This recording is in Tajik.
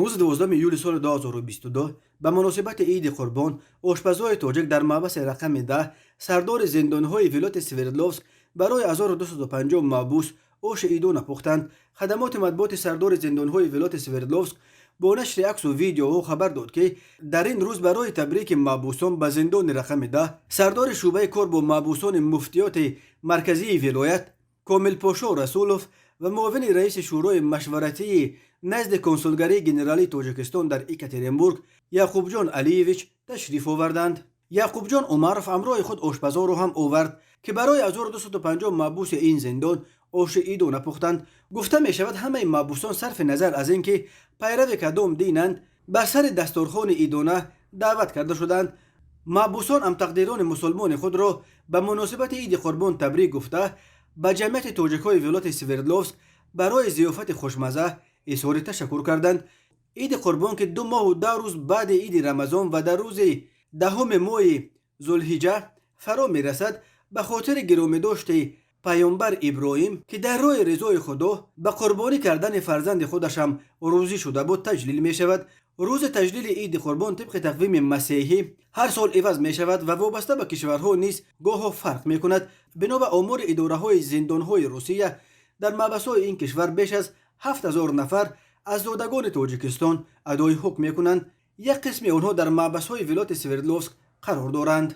Рӯзи 12 июли соли 2022 ба муносибати Иди Қурбон ошпазои тоҷик дар маҳбаси рақами 10 сардори зиндонҳои вилояти Свердловск барои 1250 маҳбус оши идона пухтанд. Хадамоти матбуоти сардори зиндонҳои вилояти Свердловск бо нашри аксу видеоҳо хабар дод, ки дар ин рӯз барои табрики маҳбусон ба зиндони рақами 10 сардори шӯъбаи кор бо маҳбусони муфтиёти марказии вилоят Комилпошо Расулов ва муовини раиси Шӯрои машваратии назди Консулгарии генералии Тоҷикистон дар Екатеринбург Яъқубҷон Алиевич ташриф оварданд. Яъқубҷон Умаров ҳамроҳи худ ошпазоро ҳам овард, ки барои 1250 маҳбуси ин зиндон оши идона пухтанд. Гуфта мешавад, ҳамаи маҳбусон, сарфи назар аз ин ки пайрави кадом динанд, бар сари дастурхони идона даъват карда шуданд. Маҳбусон ҳамтақдирони мусулмони худро ба муносибати Иди Қурбон табрик гуфта, ба ҷамъияти тоҷикҳои вилояти Свердловск барои зиёфати хушмаза изҳори ташаккур карданд. Иди Қурбон, ки 2 моҳу 10 рӯз баъди Иди Рамазон ва дар рӯзи 10-уми моҳи Зулҳиҷа фаро мерасад, ба хотири гиромидошти паёмбар Иброҳим, ки дар роҳи ризои Худо ба қурбонӣ кардани фарзанди худашам розӣ шуда буд, таҷлил мешавад. Рӯзи таҷлили Иди Қурбон тибқи тақвими масеҳӣ ҳар сол иваз мешавад ва вобаста ба кишварҳо низ гоҳо фарқ мекунад. Бино ба омори идораҳои зиндонҳои Русия, дар маҳбасҳои ин кишвар беш аз 7000 нафар аз зодагони Тоҷикистон адои ҳукм мекунанд. Як қисми онҳо дар маҳбасҳои вилояти Свердловск қарор доранд.